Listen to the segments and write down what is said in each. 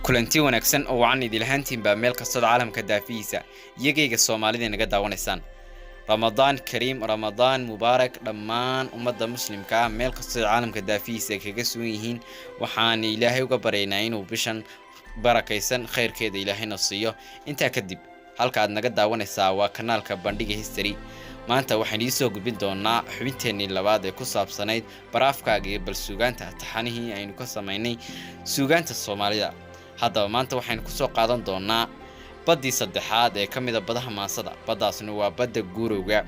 Kulanti wanaagsan oo wacan idilahaantiinbaa meel kastood caalamka daafihiisa iyagayga Soomaalida naga daawanaysaan. Ramadaan kariim, Ramadaan mubaarak dhammaan ummadda muslimka ah meel kastoo caalamka daafihiisa kaga sugan yihiin. Waxaan Ilaahay uga baryaynaa inuu bishan barakaysan khayrkeeda Ilaahayna siiyo. Intaa kadib, halka aad naga daawanaysaa waa kanaalka Bandhiga History. Maanta waxaan idiin soo gudbin doonaa xubinteennii labaad ee ku saabsanayd baraafkaaga iyo bal suugaanta, taxanihii aynu ka samaynay suugaanta Soomaalida. Haddaba maanta waxaynu kusoo qaadan doonaa baddii saddexaad ee ka mida badaha maansada. Baddaasna waa badda guurowga.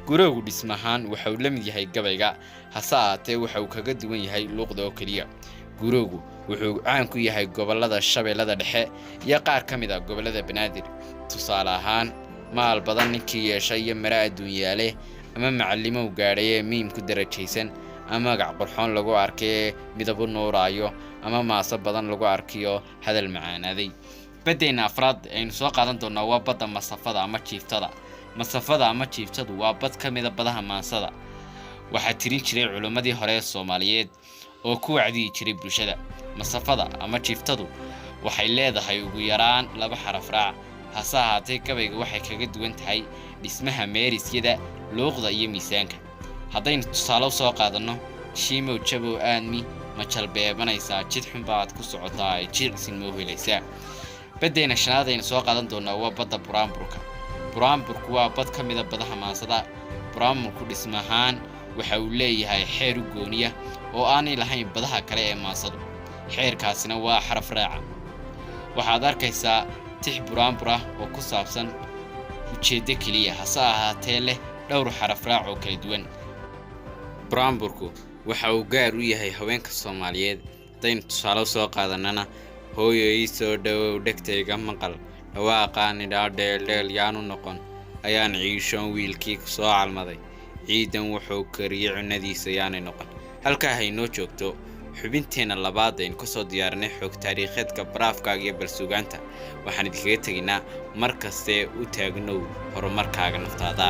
Guurowgu dhismahaan waxa uu la mid yahay gabayga, hase ahaatee waxa uu kaga duwan yahay luuqda oo keliya. Guurowgu wuxuu caan ku yahay gobollada Shabeellada Dhexe iyo qaar ka mid a gobollada Banaadir. Tusaale ahaan, maal badan ninkii yeeshay iyo mare adduunyaale, ama macallimow gaadhay ee miim ku darajaysan, ama magac qurxoon lagu arkay ee midabu nuuraayo, ama maaso badan lagu arkiyo hadal macaanaaday. Baddeenna afraad aynu soo qaadan doonaa waa badda masafada ama jiiftada. Masafada ama jiiftadu waa bad ka mida badaha maansada. Waxaa tirin jiray culimmadii hore ee Soomaaliyeed oo ku wacdiyi jiray bulshada. Masafada ama jiiftadu waxay leedahay ugu yaraan laba xaraf raac, hase ahaatee gabayga waxay kaga duwan tahay dhismaha meerisyada, luuqda iyo miisaanka. Haddaynu tusaale u soo qaadanno: shiimow jabow aadmi ma jalbeebanaysaa, jid xun baad ku socotaa ee jiicsin ma u helaysaa? Baddeenna shanaad aynu soo qaadan doonaa waa badda buraanburka. Buraanburku waa bad ka mida badaha maansada. Buraanburku dhismahaan waxa uu leeyahay xeer u gooniya oo aanay lahayn badaha kale ee maansadu. Xeerkaasina waa xaraf raaca. Waxaad arkaysaa tix buraanbur ah oo ku saabsan ujeeddo keliya, hase ahaatee leh dhowr xaraf raac oo kala duwan. Buraanburku waxa uu gaar u yahay haweenka Soomaaliyeed. Haddaynu tusaale soo qaadanana: hooyo ii soo dhowow, dhegtayga maqal dhawaaqaanidhaa, dheeldheel yaanu noqon, ayaan ciishoon wiilkii ku soo calmaday, ciidan wuxuu kariyey cunadiisa yaanay noqon. Halkaa haynoo joogto xubinteenna labaad aynu kasoo diyaarinay xoog taariikheedka baraafkaaga iyo balsuugaanta. Waxaan idinkaga tegaynaa: mar kastee u taagnow horumarkaaga naftaada.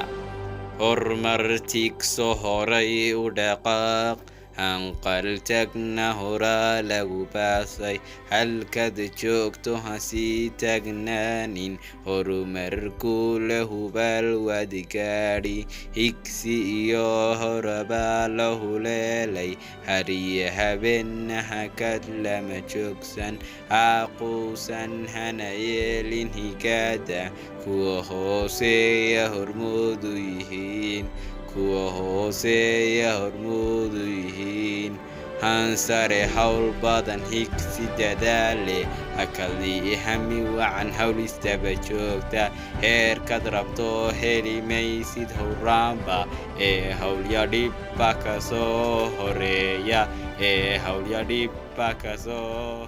Horumar tigso, horay u dhaqaaq, hanqal tagna horaa lagu baasay, halkaad joogto hasii taagnaanin, horumarku la hubaal waad gaadhi, higsi iyo horabaa la huleelay, hariye habeenna hakad lama joogsan, haquusan hana yeelin higaada, kuwa hooseeya hormoodu yihiin, kuwa hooseeya hormoodu yihiin, hansare hawl badan higsi dadaale, hakadii hami wacan hawl istaba joogta, heerkaad rabto heli maysid howraanba, ee howlya dhibba kasoo horeeya, ee howlya dhibba kasoo.